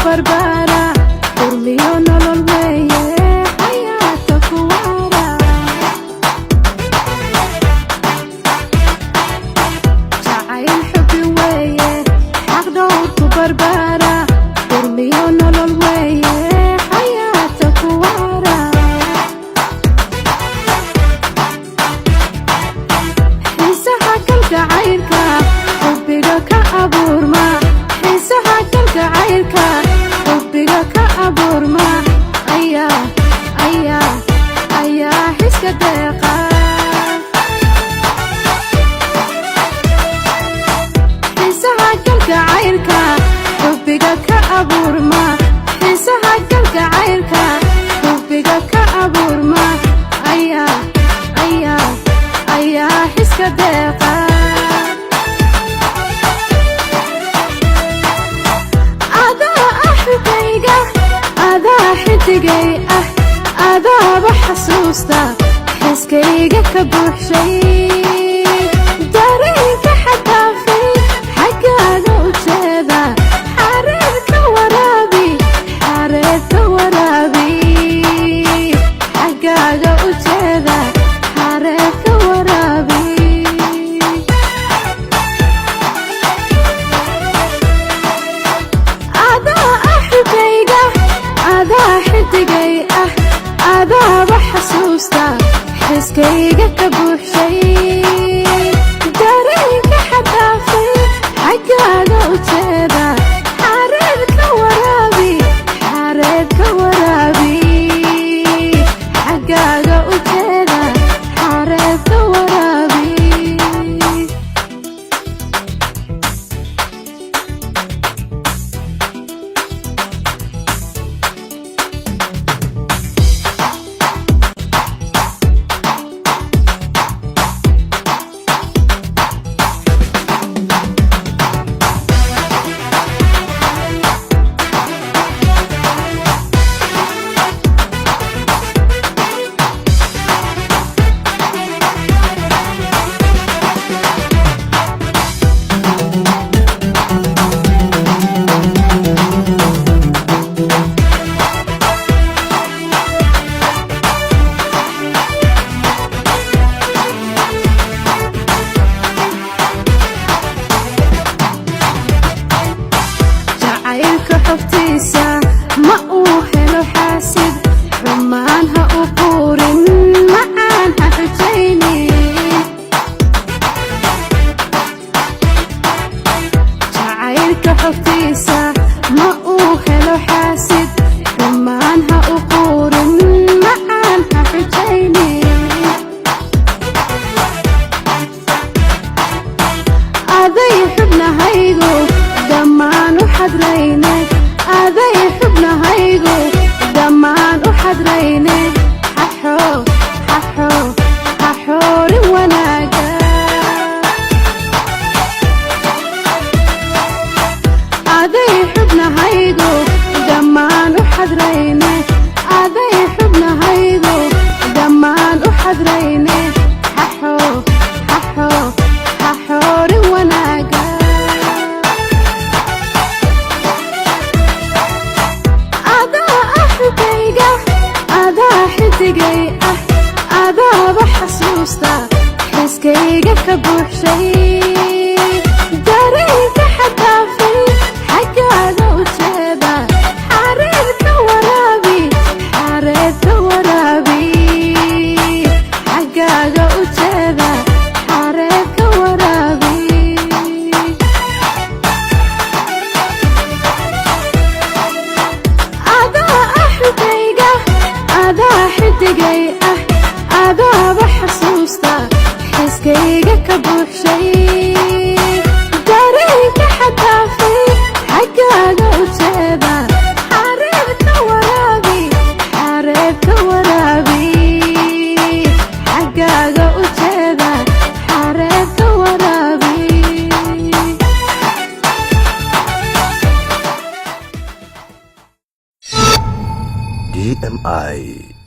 barbaara, qurmiyo nolol weeye, xayaata ku waara. Jacayl xubbi weeye, xaq dhowr ku barbaara, qurmiyo nolol weeye, xayaata ku waara. Xiisaha kalgacaylka xubbiga ka abuurma, xiisaha kalgacaylka xubbiga ka abuurma ayaa xiska deeqa. Xiisaha kalgacaylka xubbiga ka abuurma, xiisaha kalgacaylka xubbiga ka abuurma ayaa xiska deeqa. Adaa ah xubbayga, adaa xidigay ah, adaaba xasuusta xiskayga ka buuxshay, dareenka xadaafay xaggaaga u jeeda, xareed ka waraabi, xareed ka waraabi, xaggaaga u jeeda, xareed ka waraabi. Adaa ah xubbayga, adaa xidigay ah, adaaba xasuusta xiskayga ka buuxshay, dareenka xadaafay xaggaaga u jeeda, xareed ka waraabi, xareed ka waraabi, xaggaaga u jeeda, xareed ka waraabi. Jacaylka xogtiisa ma uu helo xaasid, xumaan ha u quurin, macaan ha xujaynin. Jacaylka xogtiisa ma uu helo xaasid, xumaan ha u quurin, macaan ha xujaynin. Aday xubnahaygu dhammaan u xadrayne, aday xubnahaygu dhammaan u xadrayne, xaxo xaxo xaxoorin wanaaga. Aday xubnahaygu dhammaan u xadrayne, aday xubnahaygu dhammaan u xadrayne, xaxo xaxo xaxoorin wanaaga. Adaa ah xubbayga, adaa xidigay ah, adaaba xasuusta xiskayga ka buuxshay, dareenka xadaafay xaggaaga u jeeda, xareed ka waraabi, xareed ka waraabi, xaggaaga u jeeda, xareed ka waraabi. Adaa ah xubbayga, adaa xidigay ah, adaaba xasuusta xiskayga ka buuxshay, dareenka xadaafay xaggaaga u jeeda, xareed ka waraabi, xareed ka waraabi, xaggaaga u jeeda, xareed ka waraabi. DMI